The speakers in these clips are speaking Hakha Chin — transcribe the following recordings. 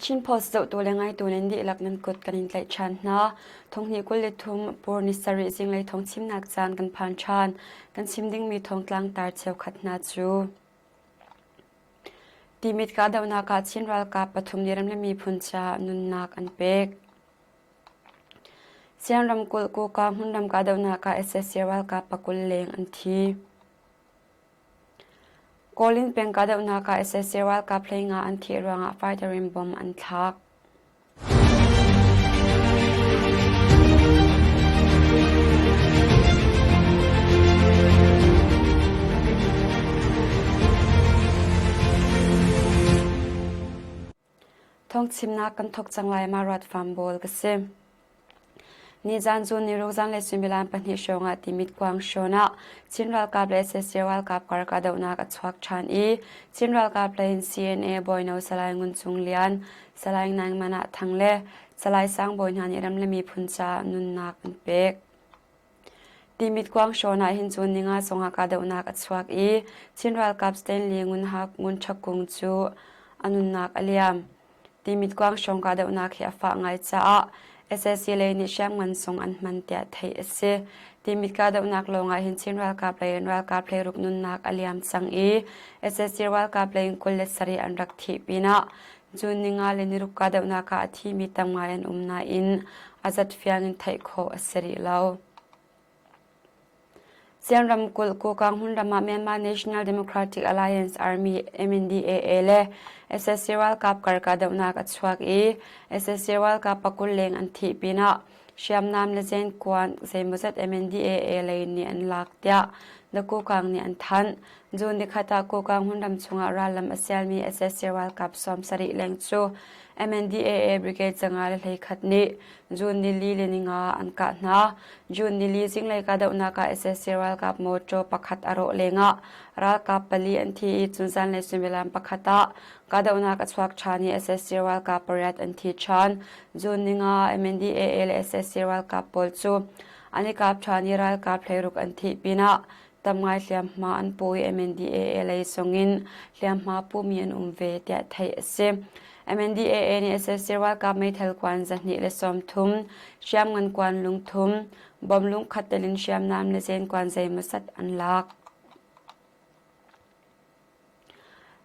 Chin Post zohtu le ngaitu nan dihlak nan kut kan in tlaih ṭhan hna. Thonghnih 23 Pur ni sarih zinglei thawng chimnak caan kan phan ṭhan. Kan chim dingmi thawngtlang tar cheukhat hna cu. Timit kahdohnak ah Chin ralkap pathum nih ram le miphun caah nunnak an pek. Sian ramkulh Kuka hmunram kahdohnak ah sac ralkap pakul leng an thi. Kawlin peng kahdohnak ah sac ralkap 15 an thih ruangah fighter in bomb an thlak. Thawngchimnak kan thawk cang lai ma ruat fam bawl ka si. Nizan cu niruk zanlei suimilam pahnih hrawng ah Timit kuang hrawn ah Chin ralkap le sac ralkap kar kahdohnak a chuak ṭhan i Chin ralkap lei in CNA bawino Salai Ngun Cung Lian, Salai Naing Manah Thang le Salai Sang Bawi hna nih ram le miphun caah nunnak an pek. Timit kuang hrawn ah hin cun ninga zongah kahdohnak a chuak i Chin ralkap Stanley Ngun Hak Ngun Ṭha Kung cu a nunnak a liam. Timit kuang hrawng kahdohnak hi a fah ngai caah sac lei nih hriamngan sung an hman tiah theih a si. Timit kahdohnak lawngah hin Chin ralkap lei in ralkap hleiruk nunnak a liam cang i sac ralkap lei in 27 an rak thih pinah June ninga le niruk kahdohnak ah a thimi tam ngai an um nain a zat fiang in theih khawh a si rih lo. Sian ramkulh Kokang hmunram ah Myanmar National Democratic Alliance Army MNDAA le sac ralkap kar kahdohnak a chuak i sac ralkap pakul leng an thih pinah hriamnam le zenkuan zeimawzat MNDAA lei nih an lak tiah The Kokang nih an thanh. June nikhat ah Kokang hmunram chungah rallam a sialmi sac ralkap 70 leng cu MNDAA Brigade zanga le hleikhat nih June nili le ninga an kah hna. June nili zinglei kahdohnak ah sac ralkap mawṭaw pakhat a rawh lengah ralkap pali an thi i cun zanlei suimilam pakhat ah kahdohnak a chuak ṭhan i sac ralkap pariat an thi ṭhan. June ninga MNDAA le sac ralkap pawl cu an i kap ṭhan i ralkap hleiruk an thih pinah tam ngai hliamhma an pu i MNDAA lei zongin hliamhma pumi an um ve tiah theih a si. MNDAA nih sac ralkap meithal kuan 230, hriamngan kuan lungthum, bom lungkhat tel in hriamnam le zenkuan zeimawzat an lak.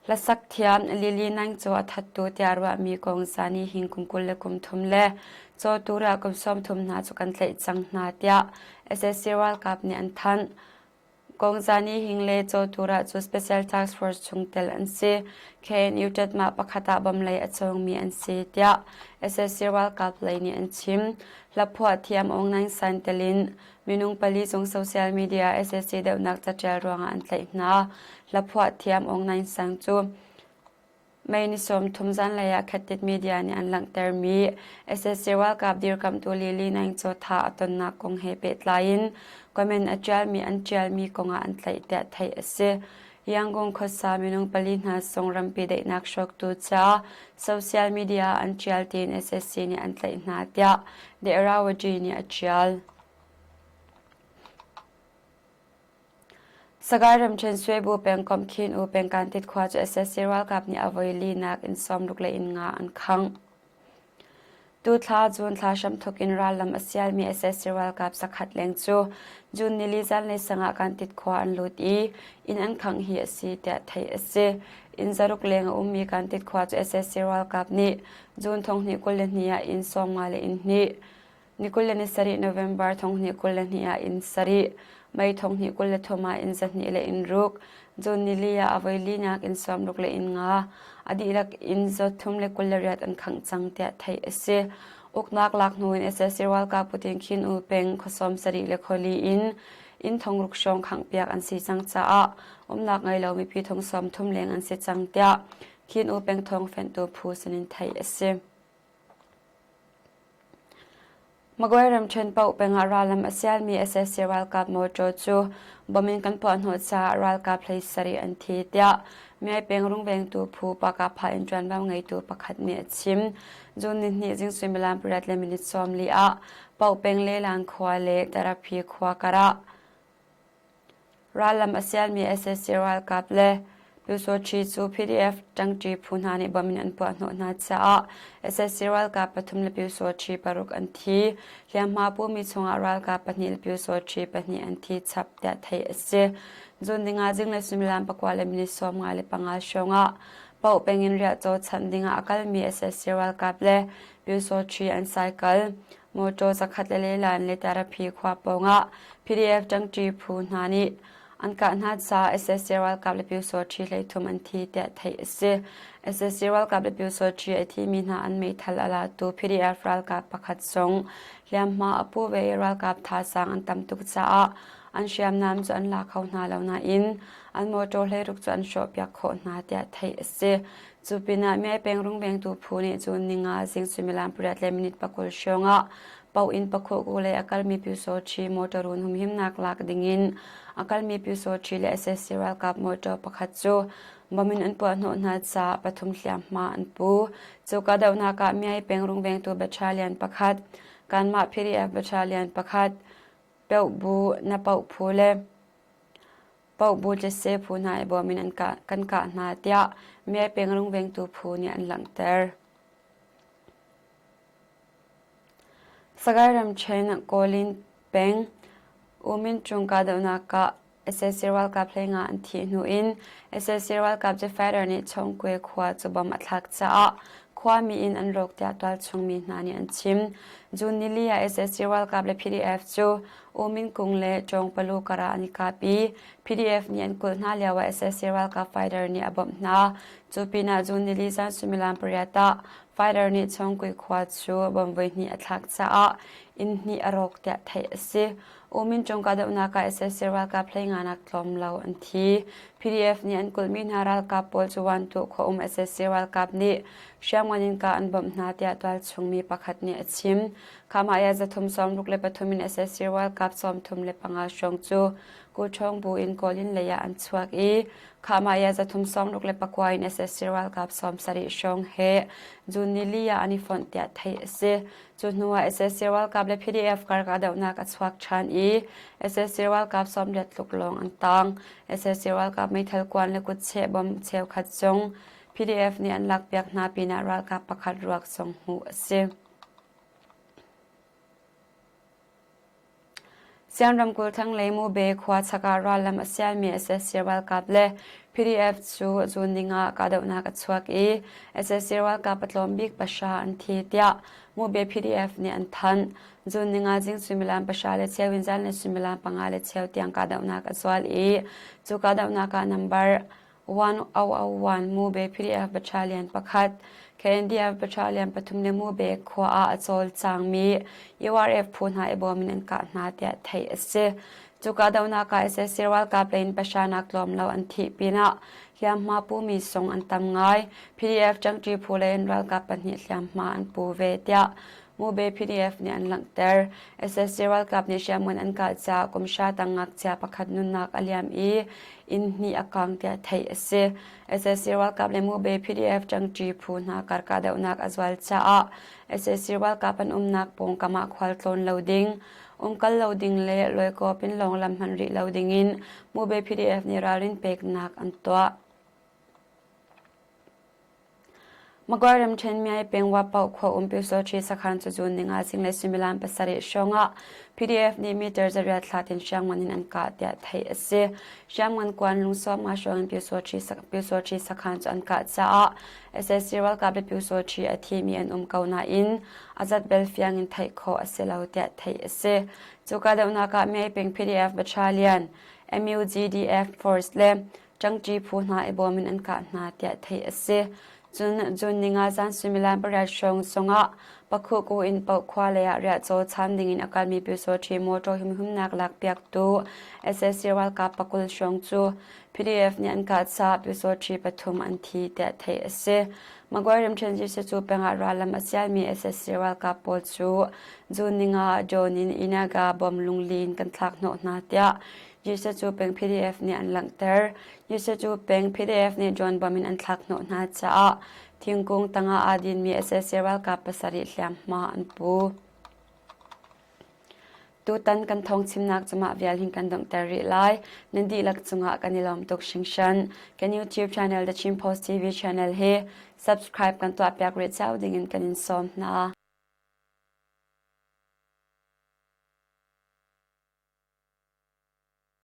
Hlasak thiam Lily Nang cu a thattu tiah ruahmi kong zan i hing kum 23 le cawtu ral kum 30 hna cu kan tlaih cang hna tiah sac ralkap nih an thanh. Kong zan i hing le cawtu ral cu Special Task Force chungtel an si. KNU ṭatmah pakhat ah bom lei a cawngmi an si tiah sac ralkap lei nih an chim. Hlaphuah thiam Aung Naing San tel in Minung pali zong social media sac dohnak caṭial ruangah an tlaih hna. Hlaphuah thiam Aung Naing Sang cu May ni 30 zanlei ah Khatit Media nih an langhtermi sac ralkap dirkamhtu Lily Naing Chaw Tha a tonnak kong he pehtlai in comment a ṭialmi an ṭialmi kongah an tlaih tiah theih a si. Yangon khuasa minung pali hna zong rampi daihnak hrawktu ca social media an ṭial tiin sac nih an tlaih hna tiah The Irrawaddy nih a ṭial. Sagaing ramṭhen Suebu pengkomh Khin U pengkantit khua cu sac ralkap nih a voi linak in sawmruk le inn nga an khangh. Tu thla June thla hramthawk in rallam a sialmi sac ralkap zakhat leng cu June nili zanlei sang ah Kantit khua an lut i inn an khangh hi a si tiah theih a si. Inn zaruk leng a ummi Kantit khua cu sac ralkap nih June 2022 ah inn 50 le inn hnih Ni 27 November 2022 ah inn sarih, May 2023 ah inn zahnih le inn ruk, June nili ah a voi linak inn sawmruk le inn nga, a dihlak inn zawtthum le 28 an khangh cang tiah theih a si. Uknak lak hnu in sac ralkap Putin Khin U peng khuasawm sarih le khuali in inn thongruk hrawng khanghpiak an si cang caah umnak ngei lo mipi thong sawmthum leng an si cang tiah Khin U peng thawng fenhtu phu sinin theih a si. Magway ramṭhen paoh pengah rallam a sialmi sac ralkap mawṭaw cu bom in kan puahhnawh caah ralkap hlei sarih an thi tiah Myay peng rungvengtu phu Pakapha in ṭuanvo ngeitu pakhat nih a chim. June nihnih zing suimilam pariat le minute 40 ah Paoh peng Lelang khua le Taraphi khua karah Rallam a sialmi sac ralkap le Pyusawṭhi cu PDF ṭangṭi phu hna nih bom in an puahhnawh hna caah sac ralkap pathum le Pyusawṭhi paruk an thi. Hliamhma pumi chungah ralkap pahnih le Pyusawṭhi pahnih an thi chap tiah theih a si. June ninga zinglei suimilam pakua le minute 55 hrawngah Paoh peng in riahcaw chanh dingah a kalmi sac ralkap le Pyusawṭhi an cycle mawṭaw zakhat le lelan le Taraphi khua pawngah PDF ṭangṭi phu hna nih an kah hna caah sac ralkap le Pyusawṭhi 13 an thi tiah theih a si. Sac ralkap le Pyusawṭhi a thimi hna an meithal a latu PDF ralkap pakhat zong hliamhma a pu ve i ralkap thazaang an tam tuk caah an hriamnam cu an la kho hna lo nain an mawṭaw hleiruk cu an hrawhpiak khawh hna tiah theih a si. Cu pinah Myae peng rungvengtu phu nih cun ninga zing suimilam pariat le minute pakul hrawngah Paoh in Pakhuhku lei a kalmi Pyusawṭhi motor run humhimnak lak dingin a kalmi Pyusawṭhi le sac ralkap motor pakhat cu bom in an puahhnawh hna caah pathum hliamhma an pu. Cu kahdohnak ah Myae peng rungvengtu battalion pakhat, kanmah PDF battalion pakhat, Peuhbu na paoh phu le Paohbu tlese phu hna i bawm in an kah, kan kah hna tiah Myae peng rungvengtu phu nih an langhter. Sagaing ramṭhen Kawlin peng U-Min-ṭung kahdohnak ah sac ralkap 15 an thih hnu in sac ralkap Jefferer nih Chawngkwe khua cu bom a thlak caah khuami inn an rawk tiah tualchung mi hna nih an chim. June nili ah sac ralkap le PDF cu U-Min-kung le Ṭawngpalu kar ah an i kap i PDF nih an kulh hna lio ah sac ralkap fighter nih a bawmh hna. Cu pinah June nili zan suimilam pariat ah Fighter nih Chawngkui khua cu bom voihnih a thlak caah inn hnih a rawk tiah theih a si. U-Min Cung kahdohnak ah sac ralkap 15 nak tlawm lo an thi. PDF nih an kulhmi hna ralkap pawl cu Wantuh khua um sac ralkap nih hriamngan in kah an bawmh hna tiah tualchung mi pakhat nih a chim. Khamaya 363 in sac ralkap 35 hrawng cu Kuṭhawng bu in Kawlin lei ah an chuak i Khahmah 369 in sac ralkap 70 hrawng he June nili ah an i fonh tiah theih a si. Cu hnu ah sac ralkap le PDF kar kahdohnak a chuak ṭhan i sac ralkap 80 tluk lawng an tang. Sac ralkap meithal kuan le kutcheh bom cheukhat zong PDF nih an lakpiak hna pinah ralkap pakhat ruak zong hmuh a si. Sian ramkulh thlanglei Mube khua chak ah rallam a sialmi sac ralkap le PDF cu June ninga ah kahdohnak a chuak i sac ralkap a tlawm bik pahra an thi tiah Mube PDF nih an thanh. June ninga zing suimilam pahra le cheu in zanlei suimilam panga le cheu tiang kahdohnak a zual i cu kahdohnak ah number 1001 Mube PDF Battalion pakhat, KNDF Battalion pathum le Mube khua ah a cawlcangmi URF phu hna i bawm in an kah hna tiah theih a si. Cu kahdohnak ah sac ralkap lei in pahranak tlawm lo an thih pinah hliamhma pumi sung an tam ngai. PDF ṭangṭi phu lei in ralkap pahnih hliamhma an pu ve tiah Mube PDF nih an langhter. Sac ralkap nih hriamngan an kah caah kum hra tang ngakchia pakhat nunnak a liam i inn hnih a kang tiah theih a si. Sac ralkap le Mube PDF ṭangṭi phu hna kar kahdohnak a zual caah sac ralkap an umnak pawngkam ah khualtlawn lo ding, umkal lo ding le lawikawp in lawng lam hman rih lo dingin Mube PDF nih ralrin peknak an tuah. Magway ramṭhen Myay peng Wapauh khua um Pyusawṭhi sakhan cu June ninga zinglei suimilam pasarih hrawngah PDF nih meter zariat hlat in hriamngan in an kah tiah theih a si. Hriamngan kuan lungsawm nga hrawng in Pyusawṭhi sakhan cu an kah caah sac ralkap le Pyusawṭhi a thimi an um ko nain a zat bel fiang in theih khawh a si lo tiah theih a si. Cu kahdohnak ah Myay peng PDF Battalion, MUGDF Force le ṭangṭi phu hna i bawm in an kah hna tiah theih a si. Cun June ninga zan suimilam pariat hrawng zongah Pakhuku in Paoh khua lei ah riahcaw chaan dingin a kalmi Pyusawṭhi motor humhimnak lakpiaktu sac ralkap pakul hrawng cu PDF nih an kah caah Pyusawṭhi pathum an thi tiah theih a si. Magway ramṭhen Jesuh pengah rallam a sialmi sac ralkap pawl cu June ninga ah drone in Inaga bom lungli in kan thlak hnawh hna tiah Jesuh cu peng PDF nih an langhter. Jesuh cu peng PDF nih drone bom in an thlak hnawh hna caah thingkung tangah aa dinmi sac ralkap pasarih hliamhma an pu. Tutan kan thawngchimnak cu mah vial hin kan donghter rih lai. Nan dihlak cungah kan i lawm tuk hringhran. Kan YouTube channel The Chin Post TV channel hi subscribe kan tuahpiak rih cio dingin kan in sawm hna.